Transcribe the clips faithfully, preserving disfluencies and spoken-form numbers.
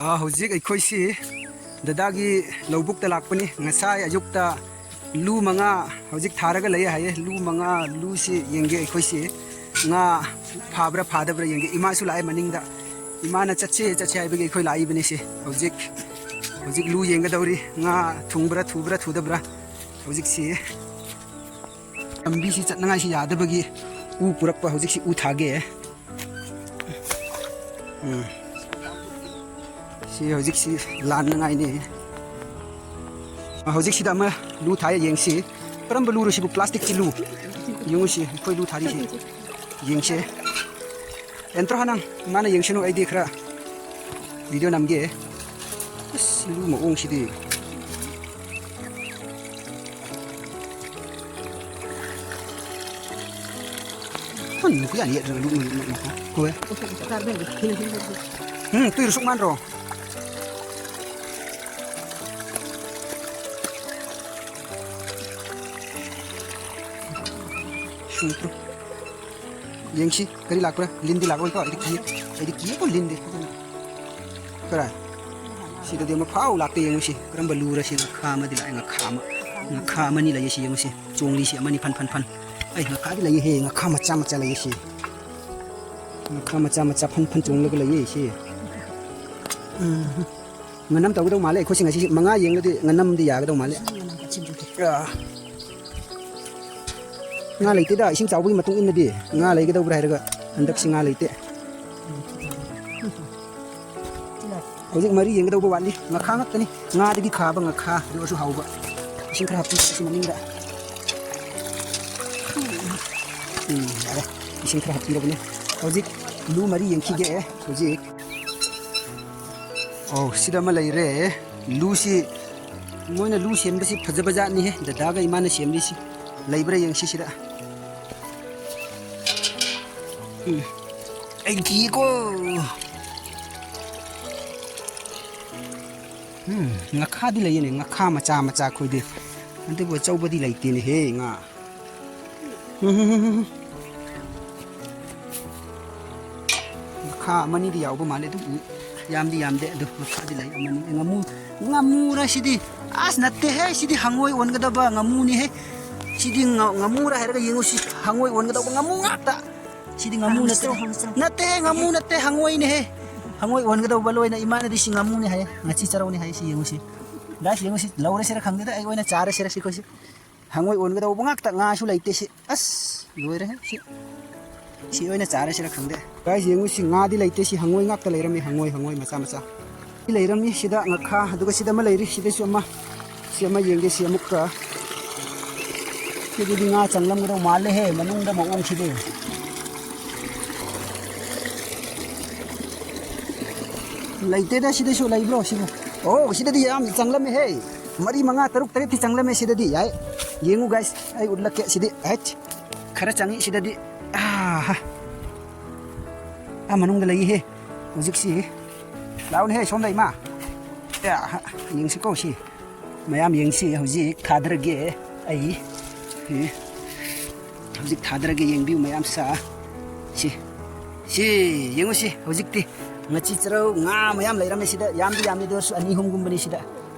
ꯑꯥ, ꯍꯧꯖꯤꯛ ꯑꯩꯈꯣꯏꯁꯤ ꯗꯗꯥꯒꯤ ꯂꯧꯕꯨꯛꯇ ꯂꯥꯛꯄꯅꯤ꯫ ꯉꯁꯥꯏ ꯑꯌꯨꯛꯇ ꯂꯨ ꯃꯉꯥ ꯍꯧꯖꯤꯛ ꯊꯥꯔꯒ ꯂꯩ ꯍꯥꯏꯌꯦ꯫ ꯂꯨ ꯃꯉꯥ, ꯂꯨꯁꯤ ꯌꯦꯡꯒꯦ ꯑꯩꯈꯣꯏꯁꯤ꯫ ꯉꯥ ꯐꯥꯕ꯭ꯔꯥ ꯐꯥꯗꯕ꯭ꯔꯥ ꯌꯦꯡꯒꯦ꯫ ꯏꯃꯥꯁꯨ ꯂꯥꯛꯑꯦ ꯃꯅꯤꯡꯗ꯫ ꯏꯃꯥꯅ "ꯆꯠꯁꯦ, ꯆꯠꯁꯦ" ꯍꯥꯏꯕꯒꯤ ꯑꯩꯈꯣꯏ ꯂꯥꯛꯏꯕꯅꯤ ꯁꯤ꯫ ꯍꯧꯖꯤꯛ, ꯍꯧꯖꯤꯛ ꯂꯨ ꯌꯦꯡꯒꯗꯧꯔꯤ꯫ ꯉꯥ ꯊꯨꯡꯕ꯭ꯔꯥ, ꯊꯨꯕ꯭ꯔꯥ, ꯊꯨꯗꯕ꯭ꯔꯥ꯫ ꯍꯧꯖꯤꯛꯁꯤ ꯂꯝꯕꯤꯁꯤ ꯆꯠꯅꯉꯥꯏꯁꯤ ꯌꯥꯗꯕꯒꯤ ꯎ ꯄꯨꯔꯛꯄ꯫ ꯍꯧꯖꯤꯛꯁꯤ ꯎ ꯊꯥꯒꯦ꯫ ꯎꯝ꯫ ꯁꯤ ꯍꯧꯖꯤꯛꯁꯤ ꯂꯥꯟꯅꯉꯥꯏꯅꯤ꯫ ꯍꯧꯖꯤꯛꯁꯤꯗ ꯑꯃ ꯂꯨ ꯊꯥꯏ, ꯌꯦꯡꯁꯤ꯫ ꯀꯔꯝꯕ ꯂꯨꯔꯣ ꯁꯤꯕꯨ? ꯄ꯭ꯂꯥꯁꯇꯤꯛꯀꯤ ꯂꯨ꯫ ꯌꯦꯡꯉꯨꯁꯤ, ꯑꯩꯈꯣꯏ ꯂꯨ ꯊꯥꯔꯤꯁꯤ꯫ ꯌꯦꯡꯁꯦ꯫ ꯑꯦꯟꯇ꯭ꯔꯣ ꯅꯪ, ꯃꯥꯅ ꯌꯦꯡꯁꯅꯨ, ꯑꯩꯗꯤ ꯈꯔ ꯚꯤꯗꯤꯑꯣ ꯅꯝꯒꯦ꯫ ꯑꯁ, ꯂꯨ ꯃꯑꯣꯡꯁꯤꯗꯤ꯫ ꯍꯟ, ꯅꯨꯄꯤ ꯑꯅꯤ ꯌꯦꯠꯇ꯭ꯔꯒ ꯂꯨ, ꯂꯨ, ꯂꯨ, ꯂꯨ, ꯍꯣꯏ꯫ ꯎꯝ, ꯇꯨꯏꯔ ꯁꯨꯛ ꯃꯥꯟꯗ꯭ꯔꯣ? ꯁꯨꯡꯇ꯭ꯔꯨ꯫ ꯌꯦꯡꯁꯤ, ꯀꯔꯤ ꯂꯥꯛꯄ꯭ꯔꯥ? ꯂꯤꯟꯗꯤ ꯂꯥꯛꯑꯣꯏꯀꯣ? ꯑꯩꯗꯤ ꯀꯤꯌꯦ꯫ ꯑꯩꯗꯤ ꯀꯤꯌꯦꯀꯣ ꯂꯤꯟꯗꯤ꯫ ꯀꯔꯥꯏ? ꯁꯤꯗꯗꯤ ꯑꯃ ꯐꯥꯎ ꯂꯥꯛꯇꯦ, ꯌꯦꯡꯉꯨꯁꯤ꯫ ꯀꯔꯝꯕ ꯂꯨꯔ ꯁꯤ? ꯉꯥꯈꯥ ꯑꯃꯗꯤ ꯂꯥꯛꯑꯦ, ꯉꯥꯈꯥ ꯑꯃ꯫ ꯉꯥꯈꯥ ꯑꯃꯅꯤ ꯂꯩꯌꯦ ꯁꯤ, ꯌꯦꯡꯉꯨꯁꯤ꯫ ꯆꯣꯡꯂꯤꯁꯤ ꯑꯃꯅꯤ ꯐꯟ, ꯐꯟ, ꯐꯟ꯫ ꯑꯩ ꯉꯥꯈꯥꯗꯤ ꯂꯩꯌꯦꯍꯦ, ꯉꯥꯈꯥ ꯃꯆꯥ ꯃꯆꯥ ꯂꯩꯌꯦ ꯁꯤ꯫ ꯉꯥꯈꯥ ꯃꯆꯥ ꯃꯆꯥ ꯐꯟ, ꯐꯟ ꯆꯣꯡꯂꯒ ꯂꯩꯌꯦ ꯁꯤ꯫ ꯎꯝ꯫ ꯉꯥꯅꯝ ꯇꯧꯒꯗꯧ ꯃꯥꯜꯂꯦ ꯑꯩꯈꯣꯏꯁꯤ ꯉꯁꯤ꯫ ꯃꯉꯥ ꯌꯦꯡꯂꯗꯤ ꯉꯥꯅꯝꯗꯤ ꯌꯥꯒꯗꯧ ꯃꯥꯜꯂꯦ꯫ ꯉꯥ ꯂꯩꯇꯦꯗ, ꯏꯁꯤꯡ ꯆꯥꯎꯕꯒꯤ ꯃꯇꯨꯡ ꯏꯟꯅꯗꯤ꯫ ꯉꯥ ꯂꯩꯒꯗꯧꯕ꯭ꯔꯥ ꯍꯥꯏꯔꯒ ꯍꯟꯗꯛꯁꯤ ꯉꯥ ꯂꯩꯇꯦ꯫ ꯍꯧꯖꯤꯛ ꯃꯔꯤ ꯌꯦꯡꯒꯗꯧꯕ ꯋꯥꯠꯂꯤ꯫ ꯉꯥꯈꯥ ꯉꯥꯛꯇꯅꯤ꯫ ꯉꯥꯗꯒꯤ ꯈꯥꯕ ꯉꯥꯈꯥ, ꯑꯗꯨ ꯑꯣꯏꯔꯁꯨ ꯍꯥꯎꯕ꯫ ꯏꯁꯤꯡ ꯈꯔ ꯍꯥꯞꯄꯤ ꯁꯤ ꯃꯅꯤꯡꯗ꯫ ꯎꯝ, ꯌꯥꯔꯦ꯫ ꯏꯁꯤꯡ ꯈꯔ ꯍꯥꯞꯄꯤꯔꯕꯅꯦ꯫ ꯍꯧꯖꯤꯛ ꯂꯨ ꯃꯔꯤ ꯌꯦꯡꯈꯤꯒꯦ꯫ ꯍꯧꯖꯤꯛ꯫ ꯑꯣ, ꯁꯤꯗ ꯑꯃ ꯂꯩꯔꯦ꯫ ꯂꯨꯁꯤ, ꯃꯣꯏꯅ ꯂꯨ ꯁꯦꯝꯕꯁꯤ ꯐꯖꯕ ꯖꯥꯠꯅꯤꯍꯦ꯫ ꯗꯗꯥꯒ ꯏꯃꯥꯅ ꯁꯦꯝꯂꯤꯁꯤ꯫ ꯂꯩꯕ꯭ꯔꯥ ꯌꯦꯡꯁꯤ ꯁꯤꯗ꯫ ꯎꯝ꯫ ꯑꯩ ꯀꯤꯀꯣ꯫ ꯎꯝ, ꯉꯥꯈꯥꯗꯤ ꯂꯩꯌꯦꯅꯦ, ꯉꯥꯈꯥ ꯃꯆꯥ ꯃꯆꯥ ꯑꯩꯈꯣꯏꯗꯤ꯫ ꯑꯗꯨꯕꯨ ꯑꯆꯧꯕꯗꯤ ꯂꯩꯇꯦꯅꯦꯍꯦ, ꯉꯥ꯫ ꯎꯝ꯫ ꯉꯥꯈꯥ ꯑꯃꯅꯤꯗꯤ ꯌꯥꯎꯕ ꯃꯥꯜꯂꯦ ꯑꯗꯨꯝ ꯎꯏ꯫ ꯌꯥꯝꯗꯤ ꯌꯥꯝꯗꯦ ꯑꯗꯨ, ꯃꯈꯥꯗꯤ ꯂꯩ ꯑꯃꯅꯤ꯫ ꯉꯥꯃꯨ, ꯉꯥꯃꯨꯔ ꯁꯤꯗꯤ? ꯑꯁ, ꯅꯠꯇꯦꯍꯦ, ꯁꯤꯗꯤ ꯍꯪꯉꯣꯏ ꯑꯣꯟꯒꯗꯕ ꯉꯥꯃꯨꯅꯤꯍꯦ꯫ ꯁꯤꯗꯤ ꯉꯥ-, ꯉꯥꯃꯨꯔ ꯍꯥꯏꯔꯒ ꯌꯦꯡꯉꯨ, ꯁꯤ ꯍꯪꯉꯣꯏ ꯑꯣꯟꯒꯗꯧꯕ ꯉꯥꯃꯨ ꯉꯥꯛꯇ꯫ ꯁꯤꯗꯤ ꯉꯥꯃꯨ ꯅꯠꯇꯦ꯫ ꯍꯪꯁꯤꯔꯣ, ꯍꯪꯁꯤꯔꯣ꯫ ꯅꯠꯇꯦꯍꯦ, ꯉꯥꯃꯨ ꯅꯠꯇꯦ, ꯍꯪꯉꯣꯏꯅꯦꯍꯦ꯫ ꯍꯪꯉꯣꯏ ꯑꯣꯟꯒꯗꯧꯕ ꯂꯣꯏꯅ꯫ ꯏꯃꯥꯅꯗꯤ ꯁꯤ ꯉꯥꯃꯨꯅꯦ ꯍꯥꯏꯌꯦ, ꯉꯥꯆꯤ ꯆꯔꯧꯅꯦ ꯍꯥꯏꯌꯦ꯫ ꯁꯤ ꯌꯦꯡꯉꯨ ꯁꯤ꯫ Guys, ꯌꯦꯡꯉꯨ ꯁꯤ, ꯂꯧꯔꯁꯤꯔ ꯈꯪꯗꯦꯗ, ꯑꯩ ꯑꯣꯏꯅ ꯆꯥꯔꯁꯤꯔ ꯁꯤ ꯑꯩꯈꯣꯏꯁꯤ꯫ ꯍꯪꯉꯣꯏ ꯑꯣꯟꯒꯗꯧꯕ ꯉꯥꯛꯇ, ꯉꯥꯁꯨ ꯂꯩꯇꯦ ꯁꯤ꯫ ꯑꯁ, ꯂꯣꯏꯔꯦꯍꯦ ꯁꯤ꯫ ꯁꯤ ꯑꯣꯏꯅ ꯆꯥꯔꯁꯤꯔ ꯈꯪꯗꯦ꯫ Guys, ꯌꯦꯡꯉꯨ ꯁꯤ, ꯉꯥꯗꯤ ꯂꯩꯇꯦ ꯁꯤ, ꯍꯪꯉꯣꯏ ꯉꯥꯛꯇ ꯂꯩꯔꯝꯃꯤ, ꯍꯪꯉꯣꯏ, ꯍꯪꯉꯣꯏ ꯃꯆꯥ ꯃꯆꯥ꯫ ꯁꯤ ꯂꯩꯔꯝꯃꯤ ꯁꯤꯗ ꯉꯥꯈꯥ, ꯑꯗꯨꯒ ꯁꯤꯗ ꯑꯃ ꯂꯩꯔꯤ, ꯁꯤꯗꯁꯨ ꯑꯃ꯫ ꯁꯤ ꯑꯃ ꯌꯦꯡꯒꯦ ꯁꯤ ꯑꯃꯨꯛꯀ꯫ ꯁꯤꯗꯗꯤ ꯉꯥ ꯆꯪꯂꯝꯒꯗꯧ ꯃꯥꯜꯂꯦꯍꯦ, ꯃꯅꯨꯡꯗ ꯃꯑꯣꯡꯁꯤꯗꯤ꯫ ꯂꯩꯇꯦꯗ, ꯁꯤꯗꯁꯨ ꯂꯩꯕ꯭ꯔꯣ ꯁꯤꯕꯨ? ꯑꯣ, ꯁꯤꯗꯗꯤ ꯌꯥꯝ ꯆꯪꯂꯝꯃꯦꯍꯦ꯫ ꯃꯔꯤ, ꯃꯉꯥ, ꯇꯔꯨꯛ, ꯇꯔꯦꯠꯇꯤ ꯆꯪꯂꯝꯃꯦ ꯁꯤꯗꯗꯤ꯫ ꯌꯥꯏ, ꯌꯦꯡꯉꯨ guys, ꯑꯩ ꯎꯠꯂꯛꯀꯦ ꯁꯤꯗꯤ꯫ ꯍꯩꯠ, ꯈꯔ ꯆꯪꯉꯤ ꯁꯤꯗꯗꯤ꯫ ꯑꯥ, ꯑꯥ, ꯃꯅꯨꯡꯗ ꯂꯩꯍꯦ ꯍꯧꯖꯤꯛꯁꯤ꯫ ꯂꯥꯛꯎꯅꯦꯍꯦ, ꯁꯣꯝꯗ ꯏꯃꯥ꯫ ꯑꯥ, ꯌꯦꯡꯁꯤꯀꯣ ꯁꯤ꯫ ꯃꯌꯥꯝ ꯌꯦꯡꯁꯤ, ꯍꯧꯖꯤꯛ ꯊꯥꯗꯔꯒꯦ ꯑꯩ꯫ ꯁꯤ꯫ ꯍꯧꯖꯤꯛ ꯊꯥꯗꯔꯒꯦ, ꯌꯦꯡꯕꯤꯌꯨ ꯃꯌꯥꯝ ꯁꯥ꯫ ꯁꯤ꯫ ꯁꯤ, ꯌꯦꯡꯉꯨ ꯁꯤ, ꯍꯧꯖꯤꯛꯇꯤ ꯉꯥꯆꯤ ꯆꯔꯧ, ꯉꯥ ꯃꯌꯥꯝ ꯂꯩꯔꯝꯃꯦ ꯁꯤꯗ꯫ ꯌꯥꯝꯗꯤ ꯌꯥꯝꯗꯦ, ꯑꯗꯨ ꯑꯣꯏꯔꯁꯨ ꯑꯅꯤ ꯑꯍꯨꯝꯒꯨꯝꯕꯅꯤ ꯁꯤꯗ꯫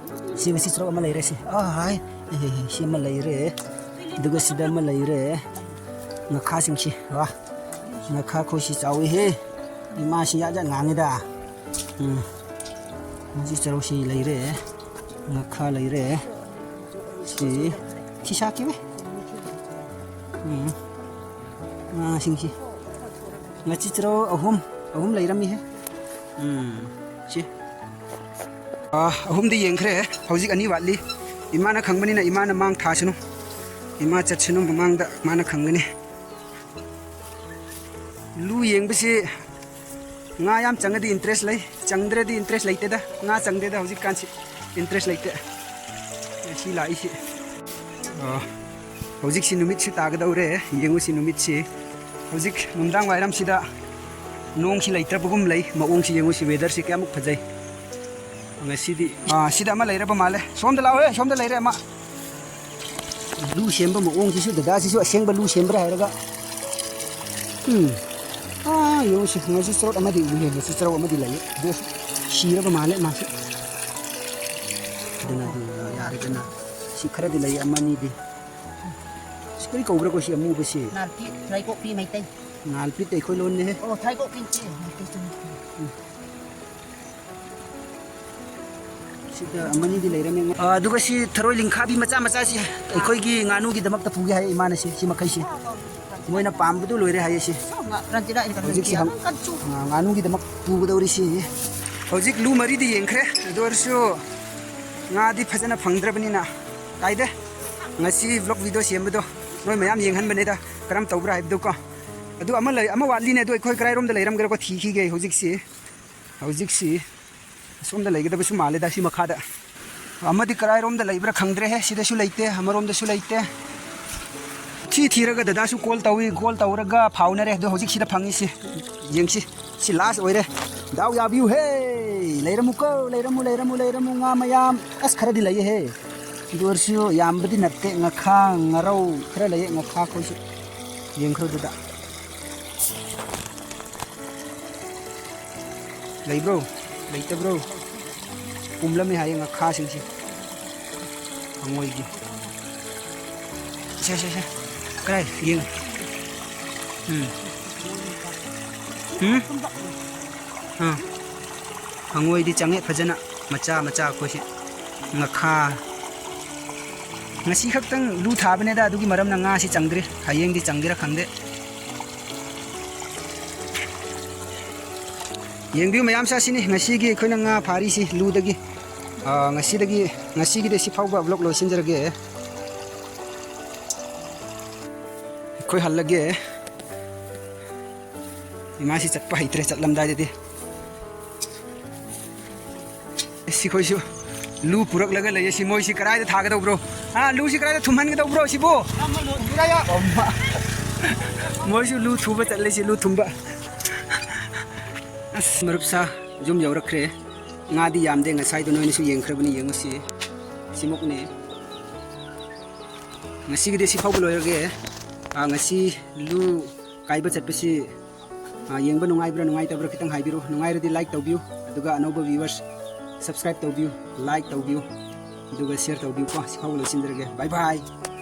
ꯁꯤ ꯉꯥꯆꯤ ꯆꯔꯧ ꯑꯃ ꯂꯩꯔꯦ ꯁꯤ꯫ ꯑꯥ, ꯍꯥꯏ꯫ ꯑꯦ, ꯍꯦ, ꯍꯦ, ꯁꯤ ꯑꯃ ꯂꯩꯔꯦ꯫ ꯑꯗꯨꯒ ꯁꯤꯗ ꯑꯃ ꯂꯩꯔꯦ꯫ ꯉꯥꯈꯥꯁꯤꯡꯁꯤ, ꯋꯥ꯫ ꯉꯥꯈꯥ ꯈꯣꯏꯁꯤ ꯆꯥꯎꯋꯤꯍꯦ꯫ ꯏꯃꯥꯁꯤ ꯌꯥꯠ ꯌꯥꯠ ꯉꯥꯡꯉꯤꯗ꯫ ꯎꯝ꯫ ꯉꯥꯆꯤ ꯆꯔꯧꯁꯤ ꯂꯩꯔꯦ꯫ ꯉꯥꯈꯥ ꯂꯩꯔꯦ꯫ ꯁꯤ ꯊꯤꯁꯥ ꯀꯤꯋꯦ꯫ ꯎꯝ꯫ ꯉꯥꯁꯤꯡꯁꯤ꯫ ꯉꯥꯆꯤ ꯆꯔꯧ ꯑꯍꯨꯝ, ꯑꯍꯨꯝ ꯂꯩꯔꯝꯃꯤꯍꯦ꯫ ꯎꯝ꯫ ꯁꯤ꯫ ꯑꯥ, ꯑꯍꯨꯝꯗꯤ ꯌꯦꯡꯈ꯭ꯔꯦ꯫ ꯍꯧꯖꯤꯛ ꯑꯅꯤ ꯋꯥꯠꯂꯤ꯫ ꯏꯃꯥꯅ ꯈꯪꯕꯅꯤꯅ ꯏꯃꯥꯅ ꯃꯥꯡ ꯊꯥꯁꯅꯨ꯫ ꯏꯃꯥ ꯆꯠꯁꯅꯨ ꯃꯃꯥꯡꯗ, ꯃꯥꯅ ꯈꯪꯒꯅꯤ꯫ ꯂꯨ ꯌꯦꯡꯕꯁꯤ ꯉꯥ ꯌꯥꯝ ꯆꯪꯉꯗꯤ interest ꯂꯩ, ꯆꯪꯗ꯭ꯔꯗꯤ interest ꯂꯩꯇꯦꯗ꯫ ꯉꯥ ꯆꯪꯗꯦꯗ ꯍꯧꯖꯤꯛꯀꯥꯟꯁꯤ, interest ꯂꯩꯇꯦ꯫ ꯁꯤ ꯂꯥꯛꯏꯁꯤ꯫ ꯑꯣ, ꯍꯧꯖꯤꯛꯁꯤ ꯅꯨꯃꯤꯠꯁꯤ ꯇꯥꯒꯗꯧꯔꯦ꯫ ꯌꯦꯡꯉꯨꯁꯤ ꯅꯨꯃꯤꯠꯁꯤ꯫ ꯍꯧꯖꯤꯛ ꯅꯨꯡꯗꯥꯡ ꯋꯥꯏꯔꯝꯁꯤꯗ ꯅꯣꯡꯁꯤ ꯂꯩꯇ꯭ꯔꯕꯒꯨꯝ ꯂꯩ꯫ ꯃꯑꯣꯡꯁꯤ ꯌꯦꯡꯉꯨꯁꯤ, weatherꯁꯤ ꯀꯌꯥꯃꯨꯛ ꯐꯖꯩ꯫ ꯉꯁꯤꯗꯤ, ꯑꯥ, ꯁꯤꯗ ꯑꯃ ꯂꯩꯔꯕ ꯃꯥꯜꯂꯦ꯫ ꯁꯣꯝꯗ ꯂꯥꯛꯑꯣꯍꯦ, ꯁꯣꯝꯗ ꯂꯩꯔꯦ ꯑꯃ꯫ ꯂꯨ ꯁꯦꯝꯕ ꯃꯑꯣꯡꯁꯤꯁꯨ, ꯗꯗꯥꯁꯤꯁꯨ ꯑꯁꯦꯡꯕ ꯂꯨ ꯁꯦꯝꯕ꯭ꯔꯥ ꯍꯥꯏꯔꯒ꯫ ꯎꯝ꯫ ꯑꯥ, ꯌꯦꯡꯉꯨꯁꯤ, ꯉꯥꯆꯤ ꯆꯔꯧ ꯑꯃꯗꯤ ꯎꯏꯍꯦ, ꯉꯥꯆꯤ ꯆꯔꯧ ꯑꯃꯗꯤ ꯂꯩꯌꯦ꯫ ꯑꯗꯨ ꯁꯤꯔꯕ ꯃꯥꯜꯂꯦ ꯃꯥꯁꯦ꯫ ꯑꯗꯨꯅ ꯑꯗꯨ ꯌꯥꯔꯦꯗꯅ꯫ ꯁꯤ ꯈꯔꯗꯤ ꯂꯩ, ꯑꯃꯅꯤꯗꯤ꯫ ꯁꯤ ꯀꯔꯤ ꯀꯧꯕ꯭ꯔꯥꯀꯣ ꯁꯤ ꯑꯃꯨꯕꯁꯤ? ꯅꯥꯜꯄꯤ, ꯊꯔꯥꯏꯀꯣꯛꯄꯤ ꯃꯩꯇꯩ꯫ ꯅꯥꯜꯄꯤꯗꯤ ꯑꯩꯈꯣꯏ ꯂꯣꯟꯅꯦꯍꯦ꯫ ꯑꯣ, ꯊꯔꯥꯏꯀꯣꯛꯄꯤ ꯏꯆꯦ꯫ ꯃꯩꯇꯩ ꯆꯨꯝꯃꯤ꯫ ꯁꯤꯗ ꯑꯃꯅꯤꯗꯤ ꯂꯩꯔꯝꯃꯦ꯫ ꯑ, ꯑꯗꯨꯒ ꯁꯤ ꯊꯔꯣꯏ ꯂꯤꯡꯈꯥꯕꯤ ꯃꯆꯥ ꯃꯆꯥꯁꯤ ꯑꯩꯈꯣꯏꯒꯤ ꯉꯥꯅꯨꯒꯤꯗꯃꯛꯇ ꯄꯨꯒꯦ ꯍꯥꯏ ꯏꯃꯥꯅ ꯁꯤ, ꯁꯤ ꯃꯈꯩꯁꯤ꯫ ꯃꯣꯏꯅ ꯄꯥꯝꯕꯗꯨ ꯂꯣꯏꯔꯦ ꯍꯥꯏꯌꯦ ꯁꯤ꯫ ꯍꯧꯖꯤꯛꯁꯤ ꯍꯪ-, ꯑ, ꯉꯥꯅꯨꯒꯤꯗꯃꯛ ꯄꯨꯒꯗꯧꯔꯤ ꯁꯤ꯫ ꯍꯧꯖꯤꯛ ꯂꯨ ꯃꯔꯤꯗꯤ ꯌꯦꯡꯈ꯭ꯔꯦ, ꯑꯗꯨ ꯑꯣꯏꯔꯁꯨ ꯉꯥꯗꯤ ꯐꯖꯅ ꯐꯪꯗ꯭ꯔꯕꯅꯤꯅ ꯀꯥꯏꯗꯦ꯫ ꯉꯁꯤ vlog video ꯁꯦꯝꯕꯗꯣ ꯅꯣꯏ ꯃꯌꯥꯝ ꯌꯦꯡꯍꯟꯕꯅꯤꯗ, ꯀꯔꯝ ꯇꯧꯕ꯭ꯔꯥ ꯍꯥꯏꯕꯗꯨꯀꯣ꯫ ꯑꯗꯨ ꯑꯃ ꯂꯩ, ꯑꯃ ꯋꯥꯠꯂꯤꯅꯦ꯫ ꯑꯗꯨ ꯑꯩꯈꯣꯏ ꯀꯔꯥꯏꯔꯣꯝꯗ ꯂꯩꯔꯝꯒꯦꯔꯥꯀꯣ ꯊꯤꯈꯤꯒꯦ ꯍꯧꯖꯤꯛꯁꯤ꯫ ꯍꯧꯖꯤꯛꯁꯤ ꯑꯁꯣꯝꯗ ꯂꯩꯒꯗꯕꯁꯨ ꯃꯥꯜꯂꯦꯗ, ꯁꯤ ꯃꯈꯥꯗ꯫ ꯑꯃꯗꯤ ꯀꯔꯥꯏꯔꯣꯝꯗ ꯂꯩꯕ꯭ꯔꯥ ꯈꯪꯗ꯭ꯔꯦꯍꯦ꯫ ꯁꯤꯗꯁꯨ ꯂꯩꯇꯦ, ꯑꯃꯔꯣꯝꯗꯁꯨ ꯂꯩꯇꯦ꯫ ꯊꯤ ꯊꯤꯔꯒ ꯗꯗꯥꯁꯨ call ꯇꯧꯏ, call ꯇꯧꯔꯒ ꯐꯥꯎꯅꯔꯦ꯫ ꯑꯗꯣ ꯍꯧꯖꯤꯛ ꯁꯤꯗ ꯐꯪꯉꯤꯁꯤ ꯌꯦꯡꯁꯤ꯫ ꯁꯤ last ꯑꯣꯏꯔꯦ꯫ ꯗꯥꯎ ꯌꯥꯕꯤꯌꯨ ꯍꯦ꯫ ꯂꯩꯔꯝꯃꯨꯀꯣ, ꯂꯩꯔꯝꯃꯨ, ꯂꯩꯔꯝꯃꯨ, ꯂꯩꯔꯝꯃꯨ, ꯉꯥ ꯃꯌꯥꯝ꯫ ꯑꯁ, ꯈꯔꯗꯤ ꯂꯩꯌꯦꯍꯦ꯫ ꯑꯗꯨ ꯑꯣꯏꯔꯁꯨ ꯌꯥꯝꯕꯗꯤ ꯅꯠꯇꯦ꯫ ꯉꯥꯈꯥ, ꯉꯥꯔꯧ ꯈꯔ ꯂꯩꯌꯦ꯫ ꯉꯥꯈꯥ ꯈꯣꯏꯁꯨ ꯌꯦꯡꯈ꯭ꯔꯣ ꯑꯗꯨꯗ꯫ ꯂꯩꯕ꯭ꯔꯣ? ꯂꯩꯇꯕ꯭ꯔꯣ? ꯄꯨꯝꯂꯝꯃꯦ ꯍꯥꯏꯌꯦ ꯉꯥꯈꯥꯁꯤꯡꯁꯦ꯫ ꯍꯪꯉꯣꯏꯒꯤ꯫ ꯁꯦ, ꯁꯦ, ꯁꯦ꯫ ꯀꯗꯥꯏ? ꯌꯦꯡ꯫ ꯎꯝ꯫ ꯎꯝ? ꯑꯥ꯫ ꯍꯪꯉꯣꯏꯗꯤ ꯆꯪꯉꯦ ꯐꯖꯅ꯫ ꯃꯆꯥ ꯃꯆꯥ ꯑꯩꯈꯣꯏꯁꯦ꯫ ꯉꯥꯈꯥ꯫ ꯉꯁꯤ ꯈꯛꯇꯪ ꯂꯨ ꯊꯥꯕꯅꯦꯗ, ꯑꯗꯨꯒꯤ ꯃꯔꯝꯅ ꯉꯥꯁꯤ ꯆꯪꯗ꯭ꯔꯤ꯫ ꯍꯌꯦꯡꯗꯤ ꯆꯪꯒꯦꯔꯥ ꯈꯪꯗꯦ꯫ ꯌꯦꯡꯕꯤꯌꯨ ꯃꯌꯥꯝꯁꯦ, ꯑꯁꯤꯅꯤ ꯉꯁꯤꯒꯤ ꯑꯩꯈꯣꯏꯅ ꯉꯥ ꯐꯥꯔꯤꯁꯤ ꯂꯨꯗꯒꯤ꯫ ꯑꯥ, ꯉꯁꯤꯗꯒꯤ, ꯉꯁꯤꯒꯤꯗꯤ ꯁꯤ ꯐꯥꯎꯕ vlog ꯂꯣꯏꯁꯤꯟꯖꯔꯒꯦ꯫ ꯑꯩꯈꯣꯏ ꯍꯜꯂꯒꯦ꯫ ꯏꯃꯥꯁꯤ ꯆꯠꯄ ꯍꯩꯇ꯭ꯔꯦ ꯆꯠꯂꯝꯗꯥꯏꯗꯗꯤ꯫ ꯁꯤꯈꯣꯏꯁꯨ ꯂꯨ ꯄꯨꯔꯛꯂꯒ ꯂꯩꯌꯦ꯫ ꯁꯤ ꯃꯣꯏꯁꯤ ꯀꯗꯥꯏꯗ ꯊꯥꯒꯗꯧꯕ꯭ꯔꯣ? ꯑꯥ, ꯂꯨꯁꯤ ꯀꯗꯥꯏꯗ ꯊꯨꯝꯍꯟꯒꯗꯧꯕ꯭ꯔꯣ ꯁꯤꯕꯨ? ꯑꯝꯃ꯫ ꯃꯣꯏꯁꯨ ꯂꯨ ꯊꯨꯕ ꯆꯠꯂꯦ, ꯁꯤ ꯂꯨ ꯊꯨꯝꯕ꯫ ꯑꯁ, ꯃꯔꯨꯞ ꯁꯥ ꯌꯨꯝ ꯌꯧꯔꯛꯈ꯭ꯔꯦ꯫ ꯉꯥꯗꯤ ꯌꯥꯝꯗꯦ, ꯉꯁꯥꯏꯗꯣ ꯅꯣꯏꯅꯁꯨ ꯌꯦꯡꯈ꯭ꯔꯕꯅꯤ, ꯌꯦꯡꯉꯨꯁꯤ꯫ ꯁꯤꯃꯨꯛꯅꯦ꯫ ꯉꯁꯤꯒꯤꯗꯤ ꯁꯤ ꯐꯥꯎꯕ ꯂꯣꯏꯔꯒꯦ꯫ ꯑꯥ, ꯉꯁꯤ ꯂꯨ ꯀꯥꯏꯕ ꯆꯠꯄꯁꯤ ꯑꯥ, ꯌꯦꯡꯕ ꯅꯨꯡꯉꯥꯏꯕ꯭ꯔꯥ ꯅꯨꯡꯉꯥꯏꯇꯕ꯭ꯔꯥ ꯈꯤꯇꯪ ꯍꯥꯏꯕꯤꯔꯣ꯫ ꯅꯨꯡꯉꯥꯏꯔꯗꯤ like ꯇꯧꯕꯤꯌꯨ, ꯑꯗꯨꯒ ꯑꯅꯧꯕ viewers subscribe ꯇꯧꯕꯤꯌꯨ, like ꯇꯧꯕꯤꯌꯨ, ꯑꯗꯨꯒ share ꯇꯧꯕꯤꯌꯨꯀꯣ꯫ ꯁꯤ ꯐꯥꯎꯕ ꯂꯣꯏꯁꯤꯟꯖꯔꯒꯦ꯫ Bye bye꯫